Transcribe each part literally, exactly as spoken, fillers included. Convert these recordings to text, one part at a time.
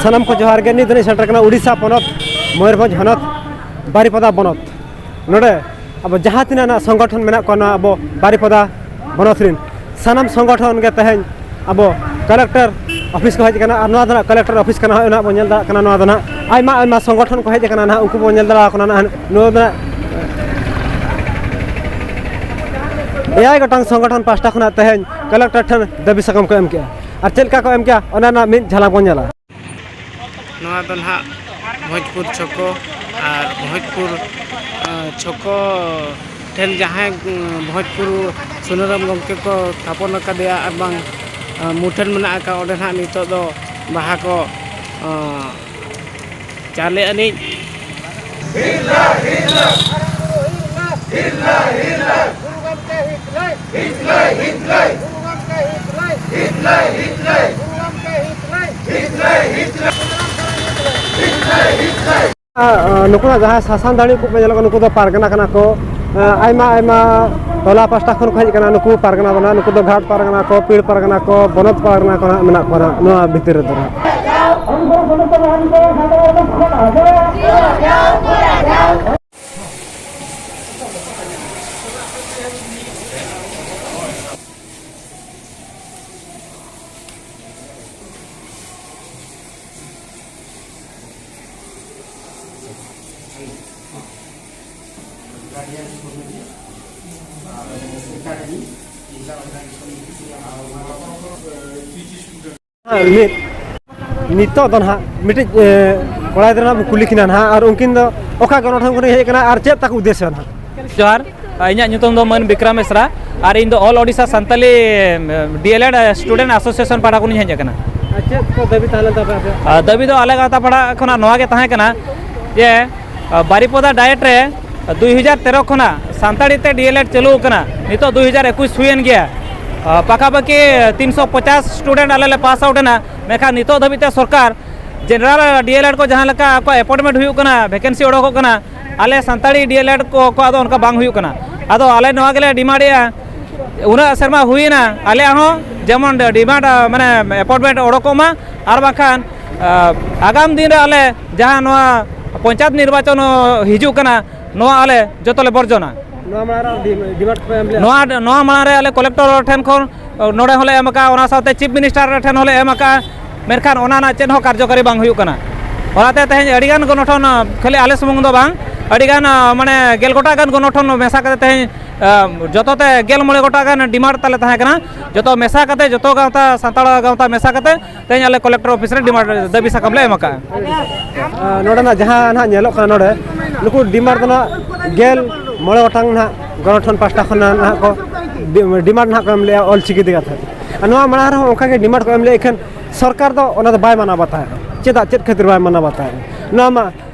ᱥᱟᱱᱟᱢ ᱠᱚ ᱡᱚᱦᱟᱨ ᱜᱮ᱾ ᱱᱤᱛ ᱫᱚᱞᱤᱧ ᱥᱮᱴᱮᱨ ᱠᱟᱱᱟ ᱩᱲᱤᱥᱥᱟ ᱯᱚᱱᱚᱛ, ᱢᱚᱭᱩᱨᱵᱷᱚᱸᱡᱽ ᱦᱚᱱᱚᱛ, ᱵᱟᱨᱤᱯᱟᱫᱟ ᱵᱚᱱᱚᱛ᱾ ᱱᱚᱰᱮ ᱟᱵᱚ ᱡᱟᱦᱟᱸ ᱛᱤᱱᱟᱹᱜ ᱱᱟᱜ ᱥᱚᱝᱜᱚᱴᱷᱚᱱ ᱢᱮᱱᱟᱜ ᱠᱚᱣᱟ, ᱱᱚᱣᱟ ᱟᱵᱚ ᱵᱟᱨᱤᱯᱟᱫᱟ ᱵᱚᱱᱚᱛ ᱨᱮᱱ ᱥᱟᱱᱟᱢ ᱥᱚᱝᱜᱚᱴᱷᱚᱱ ᱜᱮ ᱛᱮᱦᱮᱧ ᱟᱵᱚ ᱠᱟᱞᱮᱠᱴᱚᱨ ᱚᱯᱷᱤᱥ ᱠᱚ ᱦᱮᱡ ᱟᱠᱟᱱᱟ᱾ ᱟᱨ ᱱᱚᱣᱟ ᱫᱚ ᱱᱟᱜ ᱠᱟᱞᱮᱠᱴᱚᱨ ᱚᱯᱷᱤᱥ ᱠᱟᱱᱟ, ᱦᱚᱸᱜᱼᱚᱭ ᱱᱟᱜ ᱵᱚᱱ ᱧᱮᱞ ᱫᱟᱲᱮᱭᱟᱜ ᱠᱟᱱᱟ᱾ ᱱᱚᱣᱟ ᱫᱚ ᱱᱟᱜ ᱟᱭᱢᱟ ᱟᱭᱢᱟ ᱥᱚᱝᱜᱚᱴᱷᱚᱱ ᱠᱚ ᱦᱮᱡ ᱟᱠᱟᱱᱟ, ᱱᱟᱜ ᱩᱱᱠᱩ ᱵᱚᱱ ᱧᱮᱞ ᱫᱟᱲᱮᱭᱟᱠᱚ ᱠᱟᱱᱟ᱾ ᱱᱟᱜ ᱱᱚᱣᱟ ᱫᱚ ᱱᱟᱜ ᱮᱭᱟᱭ ᱜᱚᱴᱟᱝ ᱥᱚᱝᱜᱚᱴᱷᱚᱱ ᱯᱟᱦᱴᱟ ᱠᱷᱚᱱᱟᱜ ᱛᱮᱦᱮᱧ ᱠᱟᱞᱮᱠᱴᱚᱨ ᱴᱷᱮᱱ ᱫᱟᱹᱵᱤ ᱥᱟᱠᱟᱢ ᱠᱚ ᱮᱢ ᱠᱮᱜᱼᱟ᱾ ᱟᱨ ᱪᱮᱫ ᱞᱮᱠᱟ ᱠᱚ ᱮᱢ ᱠᱮᱜᱼᱟ, ᱚᱱᱟ ᱨᱮᱱᱟᱜ ᱢᱤᱫ ᱡᱷᱟᱞᱟᱠ ᱵᱚᱱ ᱧᱮᱞᱟ᱾ ᱱᱚᱣᱟ ᱫᱚ ᱱᱟᱦᱟᱜ ᱵᱷᱚᱸᱡᱽᱯᱩᱨ ᱪᱷᱚᱠᱚ, ᱟᱨ ᱵᱷᱚᱸᱡᱽᱯᱩᱨ, ᱟᱸ, ᱪᱷᱚᱠᱚ ᱴᱷᱮᱱ ᱡᱟᱦᱟᱸᱭ, ᱩᱸ, ᱵᱷᱚᱸᱡᱽᱯᱩᱨ ᱥᱩᱱᱟᱹᱨᱟᱢ ᱜᱚᱢᱠᱮ ᱠᱚ ᱛᱷᱟᱯᱚᱱ ᱟᱠᱟᱫᱮᱭᱟ, ᱟᱨ ᱵᱟᱝ, ᱟᱸ, ᱢᱩᱴᱷᱟᱹᱱ ᱢᱮᱱᱟᱜ ᱟᱠᱟᱫ, ᱚᱸᱰᱮ ᱱᱟᱦᱟᱜ ᱱᱤᱛᱚᱜ ᱫᱚ ᱵᱟᱦᱟ ᱠᱚ, ᱟᱸ, ᱪᱟᱞᱮ ᱟᱹᱱᱤᱡ᱾ ᱟᱨ, ᱟᱨ ᱱᱩᱠᱩᱣᱟᱜ ᱡᱟᱦᱟᱸᱭ ᱥᱟᱥᱟᱱ ᱫᱟᱲᱮ ᱠᱚ ᱯᱮ ᱧᱮᱞᱚᱜ ᱠᱟᱱᱟ, ᱱᱩᱠᱩ ᱫᱚ ᱯᱟᱨᱜᱟᱱᱟ ᱠᱟᱱᱟ ᱠᱚ᱾ ᱟᱨ ᱟᱭᱢᱟ ᱟᱭᱢᱟ ᱴᱚᱞᱟ ᱯᱟᱥᱴᱟ ᱠᱷᱚᱱ ᱠᱚ ᱦᱮᱡ ᱟᱠᱟᱱᱟ ᱱᱩᱠᱩ ᱯᱟᱨᱜᱟᱱᱟ ᱫᱚ ᱱᱟᱦᱟᱜ᱾ ᱱᱩᱠᱩ ᱫᱚ ᱜᱷᱟᱴ ᱯᱟᱨᱜᱟᱱᱟ ᱠᱚ, ᱯᱤᱲ ᱯᱟᱨᱜᱟᱱᱟ ᱠᱚ, ᱵᱚᱱᱚᱛ ᱯᱟᱨᱜᱟᱱᱟ ᱠᱚ ᱱᱟᱦᱟᱜ ᱢᱮᱱᱟᱜ ᱠᱚᱣᱟ ᱱᱟᱦᱟᱜ ᱱᱚᱣᱟ ᱵᱷᱤᱛᱤᱨ ᱨᱮᱫᱚ ᱱᱟᱦᱟᱜ᱾ ᱢᱤᱫ, ᱱᱤᱛᱚᱜ ᱫᱚ ᱱᱟᱦᱟᱜ ᱢᱤᱫᱴᱤᱡ, ᱮ, ᱠᱚᱲᱟ ᱜᱤᱫᱽᱨᱟᱹ ᱱᱟᱦᱟᱜ ᱵᱚ ᱠᱩᱞᱤ ᱠᱤᱱᱟ ᱱᱟᱦᱟᱜ, ᱟᱨ ᱩᱱᱠᱤᱱ ᱫᱚ ᱚᱠᱟ ᱜᱚᱱᱚᱴᱷᱚᱱ ᱠᱷᱚᱱ ᱦᱮᱡ ᱟᱠᱟᱱᱟ ᱟᱨ ᱪᱮᱫ ᱛᱟᱠᱚ ᱩᱫᱽᱫᱮᱥᱥᱚ ᱱᱟᱦᱟᱜ? ᱡᱚᱦᱟᱨ, ᱤᱧᱟᱹᱜ ᱧᱩᱛᱩᱢ ᱫᱚ ᱢᱟᱹᱱ ᱵᱤᱠᱨᱚᱢ ᱵᱮᱥᱨᱟ, ᱟᱨ ᱤᱧ ᱫᱚ All Odisha Santali, ᱮ, D.El.Ed Student Association ᱯᱟᱦᱴᱟ ᱠᱷᱚᱱᱤᱧ ᱦᱮᱡ ᱟᱠᱟᱱᱟ᱾ ᱟᱨ ᱪᱮᱫ ᱠᱚ ᱫᱟᱹᱵᱤ ᱛᱟᱦᱮᱸ ᱞᱮᱱ ᱛᱟᱯᱮᱭᱟ ᱟᱯᱮᱭᱟᱜ? ᱟᱨ ᱫᱟᱹᱵᱤ ᱫᱚ ᱟᱞᱮ ᱜᱟᱶᱛᱟ ᱯᱟᱦᱴᱟ ᱠᱷᱚᱱᱟᱜ ᱱᱚᱣᱟ ᱜᱮ ᱛᱟᱦᱮᱸ ᱠᱟᱱᱟ ᱡᱮ, ᱟᱨ ᱵᱟᱨᱤᱯᱚᱫᱟ ᱰᱟᱭᱮᱴ ᱨᱮ ᱫᱩᱭ ᱦᱟᱡᱟᱨ ᱛᱮᱨᱚ ᱠᱷᱚᱱᱟᱜ ᱥᱟᱱᱛᱟᱲᱤ ᱛᱮ D.El.Ed ᱪᱟᱹᱞᱩ ᱟᱠᱟᱱᱟ, ᱱᱤᱛᱚᱜ ᱫᱩᱭ ᱦᱟᱡᱟᱨ ᱮᱠᱩᱥ ᱦᱩᱭᱮᱱ ᱜᱮᱭᱟ᱾ ᱟᱨ ᱯᱟᱠᱟᱯᱟᱠᱤ ᱛᱤᱱᱥᱚ ᱯᱚᱪᱟᱥ student ᱟᱞᱮ ᱞᱮ pass out ᱮᱱᱟ, ᱢᱮᱱᱠᱷᱟᱱ ᱱᱤᱛᱚᱜ ᱫᱷᱟᱹᱵᱤᱡ ᱛᱮ ᱥᱚᱨᱠᱟᱨ general D.El.Ed ᱠᱚ ᱡᱟᱦᱟᱸ ᱞᱮᱠᱟ ᱟᱠᱚᱣᱟᱜ appointment ᱦᱩᱭᱩᱜ ᱠᱟᱱᱟ, vacancy ᱚᱰᱚᱠᱚᱜ ᱠᱟᱱᱟ, ᱟᱞᱮ ᱥᱟᱱᱛᱟᱲᱤ D.El.Ed ᱠᱚ, ᱠᱚᱣᱟᱜ ᱫᱚ ᱚᱱᱠᱟ ᱵᱟᱝ ᱦᱩᱭᱩᱜ ᱠᱟᱱᱟ᱾ ᱟᱫᱚ ᱟᱞᱮ ᱱᱚᱣᱟ ᱜᱮᱞᱮ ᱰᱤᱢᱟᱱᱰᱮᱜᱼᱟ, ᱩᱱᱟᱹᱜ ᱥᱮᱨᱢᱟ ᱦᱩᱭᱮᱱᱟ, ᱟᱞᱮᱭᱟᱜ ᱦᱚᱸ ᱡᱮᱢᱚᱱ demand, ᱢᱟᱱᱮ appointment ᱚᱰᱚᱠᱚᱜ ᱢᱟ, ᱟᱨ ᱵᱟᱝᱠᱷᱟᱱ ᱟᱜᱟᱢ ᱫᱤᱱ ᱨᱮ ᱟᱞᱮ ᱡᱟᱦᱟᱸ ᱱᱚᱣᱟ ᱯᱚᱧᱪᱟᱭᱮᱛ ᱱᱤᱨᱵᱟᱪᱚᱱ ᱦᱤᱡᱩᱜ ᱠᱟᱱᱟ, ᱱᱚᱣᱟ ᱟᱞᱮ ᱡᱚᱛᱚ ᱞᱮ ᱵᱚᱨᱡᱚᱱᱟ᱾ ᱱᱚᱣᱟ ᱢᱟᱲᱟᱝ ᱨᱮ ᱰᱤ- ᱰᱤᱢᱟᱱᱰ ᱯᱮ ᱮᱢ ᱞᱮᱫᱟ? ᱱᱚᱣᱟ ᱱᱚᱣᱟ ᱢᱟᱲᱟᱝ ᱨᱮ ᱟᱞᱮ ᱠᱚᱞᱮᱠᱴᱚᱨ ᱴᱷᱮᱱ ᱠᱷᱚᱱ ᱱᱚᱰᱮ ᱦᱚᱸᱞᱮ ᱮᱢ ᱟᱠᱟᱫᱼᱟ, ᱚᱱᱟ ᱥᱟᱶᱛᱮ ᱪᱤᱯ ᱢᱤᱱᱤᱥᱴᱟᱨ ᱴᱷᱮᱱ ᱦᱚᱸᱞᱮ ᱮᱢ ᱟᱠᱟᱫᱼᱟ, ᱢᱮᱱᱠᱷᱟᱱ ᱚᱱᱟ ᱨᱮᱱᱟᱜ ᱪᱮᱫ ᱦᱚᱸ ᱠᱟᱨᱡᱚᱠᱟᱨᱤ ᱵᱟᱝ ᱦᱩᱭᱩᱜ ᱠᱟᱱᱟ᱾ ᱚᱱᱟᱛᱮ ᱛᱮᱦᱮᱧ ᱟᱹᱰᱤᱜᱟᱱ ᱜᱚᱱᱚᱴᱷᱚᱱ, ᱠᱷᱟᱹᱞᱤ ᱟᱞᱮ ᱥᱩᱢᱩᱝ ᱫᱚ ᱵᱟᱝ, ᱟᱹᱰᱤᱜᱟᱱ, ᱢᱟᱱᱮ, ᱜᱮᱞ ᱜᱚᱴᱟᱝ ᱜᱟᱱ ᱜᱚᱱᱚᱴᱷᱚᱱ ᱢᱮᱥᱟ ᱠᱟᱛᱮ ᱛᱮᱦᱮᱧ ᱡᱚᱛᱚ ᱛᱮ ᱜᱮᱞ ᱢᱚᱬᱮ ᱜᱚᱴᱟᱝ ᱜᱟᱱ ᱰᱤᱢᱟᱱᱰ ᱛᱟᱞᱮ ᱛᱟᱦᱮᱸ ᱠᱟᱱᱟ᱾ ᱡᱚᱛᱚ ᱢᱮᱥᱟ ᱠᱟᱛᱮ, ᱡᱚᱛᱚ ᱜᱟᱶᱛᱟ, ᱥᱟᱱᱛᱟᱲ ᱜᱟᱶᱛᱟ ᱢᱮᱥᱟ ᱠᱟᱛᱮ ᱛᱮᱦᱮᱧ ᱟᱞᱮ ᱠᱚᱞᱮᱠᱴᱚᱨ ᱚᱯᱷᱤᱥ ᱨᱮ ᱰᱤᱢᱟᱱᱰ, ᱫᱟᱹᱵᱤ ᱥᱟᱠᱟᱢ ᱞᱮ ᱮᱢ ᱟᱠᱟᱫᱼᱟ᱾ ᱟᱨ ᱱᱚᱰᱮᱱᱟᱜ ᱡᱟᱦᱟᱸ ᱱᱟᱦᱟᱜ ᱧᱮᱞᱚᱜ ᱠᱟᱱᱟ, ᱱᱚᱰᱮ ᱱᱩᱠᱩ ᱰᱤᱢᱟᱱᱰ ᱫᱚ ᱱᱟᱦᱟᱜ ᱜᱮᱞ ᱢᱚᱬᱮ ᱜᱚᱴᱟᱝ ᱱᱟᱦᱟᱜ ᱜᱚᱱᱚᱴᱷᱚᱱ ᱯᱟᱦᱴᱟ ᱠᱷᱚᱱ ᱱᱟᱦᱟᱜ ᱠᱚ ᱰᱤ- ᱰᱤᱢᱟᱱᱰ ᱱᱟᱦᱟᱜ ᱠᱚ ᱮᱢ ᱞᱮᱜᱼᱟ ᱚᱞ ᱪᱤᱠᱤ ᱤᱫᱤ ᱠᱟᱛᱮ᱾ ᱟᱨ ᱱᱚᱣᱟ ᱢᱟᱲᱟᱝ ᱨᱮᱦᱚᱸ ᱚᱱᱠᱟ ᱜᱮ ᱰᱤᱢᱟᱱᱰ ᱠᱚ ᱮᱢ ᱞᱮᱜ ᱠᱷᱟᱱ ᱥᱚᱨᱠᱟᱨ ᱫᱚ ᱚᱱᱟ ᱫᱚ ᱵᱟᱭ ᱢᱟᱱᱟᱣ ᱵᱟᱛᱟᱣᱮᱫᱼᱟ᱾ ᱪᱮᱫᱟᱜ, ᱪᱮᱫ ᱠᱷᱟᱹᱛᱤᱨ ᱵᱟᱭ ᱢᱟᱱᱟᱣ ᱵᱟᱛᱟᱣᱮᱫᱼᱟ? ᱱᱚᱣᱟ ᱢᱟ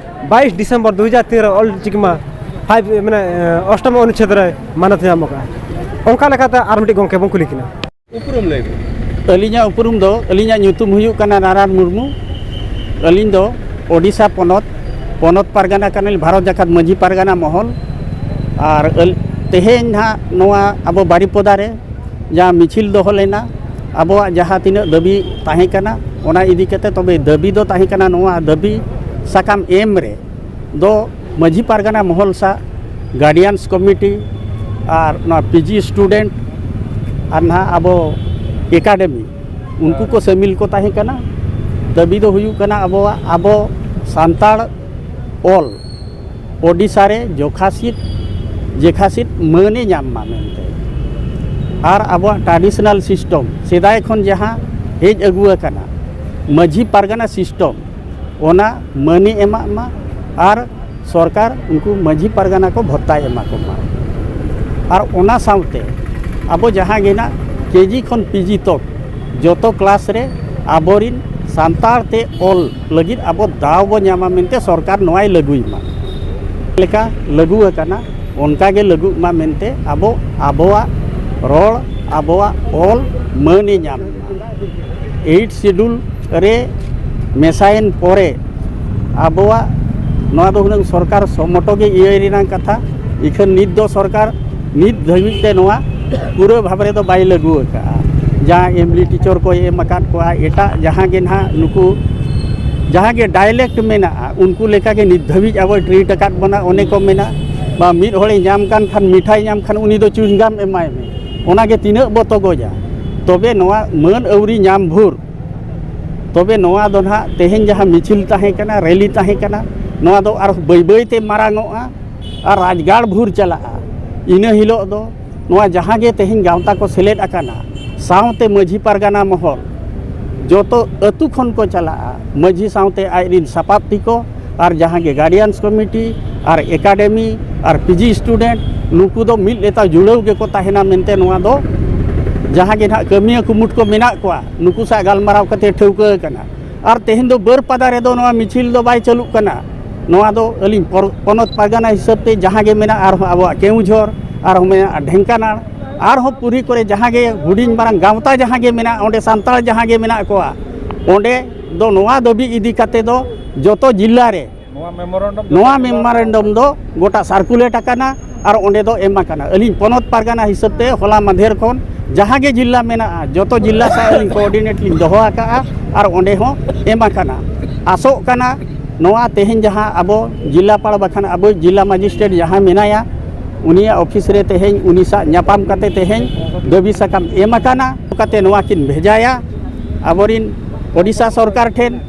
ᱵᱟᱭᱤᱥ ᱰᱤᱥᱮᱢᱵᱚᱨ ᱫᱩ ᱦᱟᱡᱟᱨ ᱛᱤᱱ ᱨᱮ ᱚᱞ ᱪᱤᱠᱤ ᱢᱟ ᱯᱷᱟᱭᱤᱵᱷ, ᱢᱟᱱᱮ, ᱚᱥᱴᱚᱢ ᱚᱱᱩᱪᱪᱷᱮᱫ ᱨᱮ ᱢᱟᱱᱚᱛ ᱧᱟᱢ ᱟᱠᱟᱫᱼᱟ᱾ ᱚᱱᱠᱟ ᱞᱮᱠᱟᱛᱮ ᱟᱨ ᱢᱤᱫᱴᱤᱡ ᱜᱚᱢᱠᱮ ᱵᱚᱱ ᱠᱩᱞᱤ ᱠᱤᱱᱟ᱾ ᱩᱯᱨᱩᱢ ᱞᱟᱹᱭ ᱵᱤᱱ᱾ ᱟᱹᱞᱤᱧᱟᱜ ᱩᱯᱨᱩᱢ ᱫᱚ, ᱟᱹᱞᱤᱧᱟᱜ ᱧᱩᱛᱩᱢ ᱦᱩᱭᱩᱜ ᱠᱟᱱᱟ ᱱᱟᱨᱟᱭᱚᱱ ᱢᱩᱨᱢᱩ᱾ ᱟᱹᱞᱤᱧ ᱫᱚ ᱳᱰᱤᱥᱟ ᱯᱚᱱᱚᱛ, ᱯᱚᱱᱚᱛ ᱯᱟᱨᱜᱟᱱᱟ ᱠᱟᱱᱟᱞᱤᱧ, ᱵᱷᱟᱨᱚᱛ ᱡᱟᱠᱟᱛ ᱢᱟᱹᱡᱷᱤ ᱯᱟᱨᱜᱟᱱᱟ ᱢᱚᱦᱚᱞ᱾ ᱟᱨ ᱟᱹᱞ-, ᱛᱮᱦᱮᱧ ᱱᱟᱦᱟᱜ ᱱᱚᱣᱟ ᱟᱵᱚ ᱵᱟᱨᱤᱯᱚᱫᱟ ᱨᱮ ᱡᱟᱦᱟᱸ ᱢᱤᱪᱷᱤᱞ ᱫᱚᱦᱚ ᱞᱮᱱᱟ, ᱟᱵᱚᱣᱟᱜ ᱡᱟᱦᱟᱸ ᱛᱤᱱᱟᱹᱜ ᱫᱟᱹᱵᱤ ᱛᱟᱦᱮᱸ ᱠᱟᱱᱟ, ᱚᱱᱟ ᱤᱫᱤ ᱠᱟᱛᱮ, ᱛᱚᱵᱮ ᱫᱟᱹᱵᱤ ᱫᱚ ᱛᱟᱦᱮᱸ ᱠᱟᱱᱟ ᱱᱚᱣᱟ ᱫᱟᱹᱵᱤ ᱥᱟᱠᱟᱢ ᱮᱢ ᱨᱮ ᱫᱚ ᱢᱟᱹᱡᱷᱤ ᱯᱟᱨᱜᱟᱱᱟ ᱢᱚᱦᱚᱞ ᱥᱟᱶ guardians committee ᱟᱨ ᱱᱚᱣᱟ ᱯᱤ ᱡᱤ student ᱟᱨ ᱱᱟᱦᱟᱜ ᱟᱵᱚ academy, ᱩᱱᱠᱩ ᱠᱚ ᱥᱟᱹᱢᱤᱞ ᱠᱚ ᱛᱟᱦᱮᱸ ᱠᱟᱱᱟ᱾ ᱫᱟᱹᱵᱤ ᱫᱚ ᱦᱩᱭᱩᱜ ᱠᱟᱱᱟ ᱟᱵᱚᱣᱟᱜ, ᱟᱵᱚ ᱥᱟᱱᱛᱟᱲ ᱚᱞ ᱳᱰᱤᱥᱟ ᱨᱮ ᱡᱚᱠᱷᱟᱥᱤᱛ ᱡᱮᱠᱷᱟᱥᱤᱛ ᱢᱟᱹᱱᱮ ᱧᱟᱢ ᱢᱟ ᱢᱮᱱᱛᱮ, ᱟᱨ ᱟᱵᱚᱣᱟᱜ traditional system, ᱥᱮᱫᱟᱭ ᱠᱷᱚᱱ ᱡᱟᱦᱟᱸ ᱦᱮᱡ ᱟᱹᱜᱩ ᱟᱠᱟᱱᱟ ᱢᱟᱹᱡᱷᱤ ᱯᱟᱨᱜᱟᱱᱟ system, ᱚᱱᱟ ᱢᱟᱹᱱᱮ ᱮᱢᱟᱜ ᱢᱟ ᱟᱨ ᱥᱚᱨᱠᱟᱨ ᱩᱱᱠᱩ ᱢᱟᱹᱡᱷᱤ ᱯᱟᱨᱜᱟᱱᱟ ᱠᱚ ᱵᱷᱚᱛᱛᱟᱭ ᱮᱢᱟ ᱠᱚ ᱢᱟ᱾ ᱟᱨ ᱚᱱᱟ ᱥᱟᱶᱛᱮ ᱟᱵᱚ ᱡᱟᱦᱟᱸ ᱜᱮ ᱱᱟᱜ ᱠᱮ ᱡᱤ ᱠᱷᱚᱱ ᱯᱤ ᱡᱤ ᱛᱚᱠ ᱡᱚᱛᱚ ᱠᱞᱟᱥ ᱨᱮ ᱟᱵᱚᱨᱤᱱ ᱥᱟᱱᱛᱟᱲ ᱛᱮ ᱚᱞ ᱞᱟᱹᱜᱤᱫ ᱟᱵᱚ ᱫᱟᱣ ᱵᱚ ᱧᱟᱢᱟ ᱢᱮᱱᱛᱮ ᱥᱚᱨᱠᱟᱨ ᱱᱚᱣᱟᱭ ᱞᱟᱹᱜᱩᱭ ᱢᱟ᱾ ᱞᱮᱠᱟ ᱞᱟᱹᱜᱩ ᱟᱠᱟᱱᱟ, ᱚᱱᱠᱟ ᱜᱮ ᱞᱟᱹᱜᱩᱜ ᱢᱟ ᱢᱮᱱᱛᱮ ᱟᱵᱚ ᱟᱵᱚᱣᱟᱜ ᱨᱚᱲ, ᱟᱵᱚᱣᱟᱜ ᱚᱞ ᱢᱟᱹᱱᱮ ᱧᱟᱢ ᱢᱟ᱾ Eighth Schedule ᱨᱮ ᱢᱮᱥᱟᱭᱮᱱ ᱯᱚᱨᱮ ᱟᱵᱚᱣᱟᱜ ᱱᱚᱣᱟ ᱫᱚ ᱦᱩᱱᱟᱹᱝ ᱥᱚᱨᱠᱟᱨ ᱥᱚᱢᱚᱴᱚ ᱜᱮ ᱤᱭᱟᱹᱭ ᱨᱮᱱᱟᱜ ᱠᱟᱛᱷᱟ, ᱤᱠᱷᱟᱹᱱ ᱱᱤᱛ ᱫᱚ ᱥᱚᱨᱠᱟᱨ ᱱᱤᱛ ᱫᱷᱟᱹᱵᱤᱡ ᱛᱮ ᱱᱚᱣᱟ ᱯᱩᱨᱟᱹ ᱵᱷᱟᱵᱽ ᱨᱮᱫᱚ ᱵᱟᱭ ᱞᱟᱹᱜᱩ ᱟᱠᱟᱫᱼᱟ᱾ ᱡᱟᱦᱟᱸ ᱮᱢᱞᱤ ᱴᱤᱪᱚᱨ ᱠᱚᱭ ᱮᱢ ᱟᱠᱟᱫ ᱠᱚᱣᱟ, ᱮᱴᱟᱜ ᱡᱟᱦᱟᱸ ᱜᱮ ᱱᱟᱦᱟᱜ ᱱᱩᱠᱩ ᱡᱟᱦᱟᱸ ᱜᱮ ᱰᱟᱭᱞᱮᱠᱴ ᱢᱮᱱᱟᱜᱼᱟ, ᱩᱱᱠᱩ ᱞᱮᱠᱟ ᱜᱮ ᱱᱤᱛ ᱫᱷᱟᱹᱵᱤᱡ ᱟᱵᱚᱭ ᱴᱨᱤᱴ ᱟᱠᱟᱫ ᱵᱚᱱᱟ᱾ ᱚᱱᱮ ᱠᱚ ᱢᱮᱱᱟ, ᱵᱟ ᱢᱤᱫ ᱦᱚᱲᱮ ᱧᱟᱢ ᱠᱟᱱ ᱠᱷᱟᱱ, ᱢᱤᱴᱷᱟᱭ ᱧᱟᱢ ᱠᱷᱟᱱ ᱩᱱᱤ ᱫᱚ ᱪᱩᱭᱤᱝᱜᱟᱢ ᱮᱢᱟᱭ ᱢᱮ, ᱚᱱᱟ ᱜᱮ ᱛᱤᱱᱟᱹᱜ ᱵᱚ ᱛᱚᱜᱚᱡᱟ᱾ ᱛᱚᱵᱮ ᱱᱚᱣᱟ ᱢᱟᱹᱱ ᱟᱹᱣᱨᱤ ᱧᱟᱢ ᱵᱷᱳᱨ, ᱛᱚᱵᱮ ᱱᱚᱣᱟ ᱫᱚ ᱱᱟᱦᱟᱜ ᱛᱮᱦᱮᱧ ᱡᱟᱦᱟᱸ ᱢᱤᱪᱷᱤᱞ ᱛᱟᱦᱮᱸ ᱠᱟᱱᱟ, ᱨᱮᱞᱤ ᱛᱟᱦᱮᱸ ᱠᱟᱱᱟ, ᱱᱚᱣᱟ ᱫᱚ ᱟᱨ ᱵᱟᱹᱭ ᱵᱟᱹᱭ ᱛᱮ ᱢᱟᱨᱟᱝ ᱚᱜᱼᱟ᱾ ᱟᱨ ᱨᱟᱡᱽᱜᱟᱲ ᱵᱷᱳᱨ ᱪᱟᱞᱟᱜᱼᱟ᱾ ᱤᱱᱟᱹ ᱦᱤᱞᱳᱜ ᱫᱚ ᱱᱚᱣᱟ ᱡᱟᱦᱟᱸ ᱜᱮ ᱛᱮᱦᱮᱧ ᱜᱟᱶᱛᱟ ᱠᱚ ᱥᱮᱞᱮᱫ ᱟᱠᱟᱱᱟ, ᱥᱟᱶᱛᱮ ᱢᱟᱹᱡᱷᱤ ᱯᱟᱨᱜᱟᱱᱟ ᱢᱚᱦᱚᱞ, ᱡᱚᱛᱚ ᱟᱹᱛᱩ ᱠᱷᱚᱱ ᱠᱚ ᱪᱟᱞᱟᱜᱼᱟ᱾ ᱢᱟᱹᱡᱷᱤ ᱥᱟᱶᱛᱮ ᱟᱡ ᱨᱤᱱ ᱥᱟᱯᱟᱵ ᱛᱤᱠᱚ, ᱟᱨ ᱡᱟᱦᱟᱸ ᱜᱮ ᱜᱟᱨᱰᱤᱭᱟᱱᱥ ᱠᱚᱢᱤᱴᱤ, ᱟᱨ ᱮᱠᱟᱰᱮᱢᱤ, ᱟᱨ ᱯᱤᱡᱤ ᱥᱴᱩᱰᱮᱱᱴ, ᱱᱩᱠᱩ ᱫᱚ ᱢᱤᱫ ᱞᱮᱛᱟᱲ ᱡᱩᱲᱟᱹᱣ ᱜᱮᱠᱚ ᱛᱟᱦᱮᱱᱟ ᱢᱮᱱᱛᱮ ᱱᱚᱣᱟ ᱫᱚ ᱡᱟᱦᱟᱸ ᱜᱮ ᱱᱟᱦᱟᱜ ᱠᱟᱹᱢᱤᱭᱟᱹ ᱠᱩᱢᱩᱴ ᱠᱚ ᱢᱮᱱᱟᱜ ᱠᱚᱣᱟ, ᱱᱩᱠᱩ ᱥᱟᱶ ᱜᱟᱞᱢᱟᱨᱟᱣ ᱠᱟᱛᱮ ᱴᱷᱟᱹᱣᱠᱟᱹ ᱟᱠᱟᱱᱟ᱾ ᱟᱨ ᱛᱮᱦᱮᱧ ᱫᱚ ᱵᱟᱹᱨᱯᱟᱫᱟ ᱨᱮᱫᱚ ᱱᱚᱣᱟ ᱢᱤᱪᱷᱤᱞ ᱫᱚ ᱵᱟᱭ ᱪᱟᱹᱞᱩᱜ ᱠᱟᱱᱟ᱾ ᱱᱚᱣᱟ ᱫᱚ ᱟᱹᱞᱤᱧ ᱯᱚᱨ-, ᱯᱚᱱᱚᱛ ᱯᱟᱨᱜᱟᱱᱟ ᱦᱤᱥᱟᱹᱵ ᱛᱮ ᱡᱟᱦᱟᱸ ᱜᱮ ᱢᱮᱱᱟᱜᱼᱟ, ᱟᱨᱦᱚᱸ ᱟᱵᱚᱣᱟᱜ ᱠᱮᱣᱩᱡᱷᱚᱨ, ᱟᱨᱦᱚᱸ ᱢᱮᱱᱟᱜᱼᱟ ᱰᱷᱮᱝᱠᱟᱱᱟᱲ, ᱟᱨᱦᱚᱸ ᱯᱩᱨᱤ ᱠᱚᱨᱮ ᱡᱟᱦᱟᱸ ᱜᱮ ᱦᱩᱰᱤᱧ ᱢᱟᱨᱟᱝ ᱜᱟᱶᱛᱟ ᱡᱟᱦᱟᱸ ᱜᱮ ᱢᱮᱱᱟᱜᱼᱟ, ᱚᱸᱰᱮ ᱥᱟᱱᱛᱟᱲ ᱡᱟᱦᱟᱸ ᱜᱮ ᱢᱮᱱᱟᱜ ᱠᱚᱣᱟ, ᱚᱸᱰᱮ ᱫᱚ ᱱᱚᱣᱟ ᱫᱟᱹᱵᱤ ᱤᱫᱤ ᱠᱟᱛᱮ ᱫᱚ ᱡᱚᱛᱚ ᱡᱤᱞᱟ ᱨᱮ ᱱᱚᱣᱟ ᱢᱮᱢᱳᱨᱮᱱᱰᱟᱢ ᱱᱚᱣᱟ ᱢᱮᱢᱳᱨᱮᱱᱰᱟᱢ ᱫᱚ ᱜᱚᱴᱟ ᱥᱟᱨᱠᱩᱞᱮᱴ ᱟᱠᱟᱱᱟ ᱟᱨ ᱚᱸᱰᱮ ᱫᱚ ᱮᱢ ᱟᱠᱟᱱᱟ᱾ ᱟᱹᱞᱤᱧ ᱯᱚᱱᱚᱛ ᱯᱟᱨᱜᱟᱱᱟ ᱦᱤᱥᱟᱹᱵ ᱛᱮ ᱦᱚᱞᱟ ᱢᱟᱫᱷᱮᱨ ᱠᱷᱚᱱ ᱡᱟᱦᱟᱸ ᱜᱮ ᱡᱤᱞᱟ ᱢᱮᱱᱟᱜᱼᱟ, ᱡᱚᱛᱚ ᱡᱤᱞᱟ ᱥᱟᱶ ᱟᱹᱞᱤᱧ ᱠᱳᱚᱨᱰᱤᱱᱮᱴ ᱞᱤᱧ ᱫᱚᱦᱚ ᱟᱠᱟᱫᱼᱟ ᱟᱨ ᱚᱸᱰᱮ ᱦᱚᱸ ᱮᱢ ᱟᱠᱟᱱᱟ᱾ ᱟᱥᱚᱜ ᱠᱟᱱᱟ ᱱᱚᱣᱟ ᱛᱮᱦᱮᱧ ᱡᱟᱦᱟᱸ ᱟᱵᱚ ᱡᱤᱞᱟᱯᱟᱲ ᱵᱟᱠᱷᱟᱱ ᱟᱵᱚ ᱡᱤᱞᱟ ᱢᱟᱡᱤᱥᱴᱨᱮᱴ ᱡᱟᱦᱟᱸ ᱢᱮᱱᱟᱭᱟ, ᱩᱱᱤᱭᱟᱜ ᱚᱯᱷᱤᱥ ᱨᱮ ᱛᱮᱦᱮᱧ ᱩᱱᱤ ᱥᱟᱶ ᱧᱟᱯᱟᱢ ᱠᱟᱛᱮ ᱛᱮᱦᱮᱧ ᱫᱟᱹᱵᱤ ᱥᱟᱠᱟᱢ ᱮᱢ ᱟᱠᱟᱱᱟ, ᱠᱟᱛᱮ ᱱᱚᱣᱟ ᱠᱤᱱ ᱵᱷᱮᱡᱟᱭᱟ ᱟᱵᱚᱨᱤᱱ ᱳᱰᱤᱥᱟ ᱥᱚᱨᱠᱟᱨ ᱴᱷᱮᱱ᱾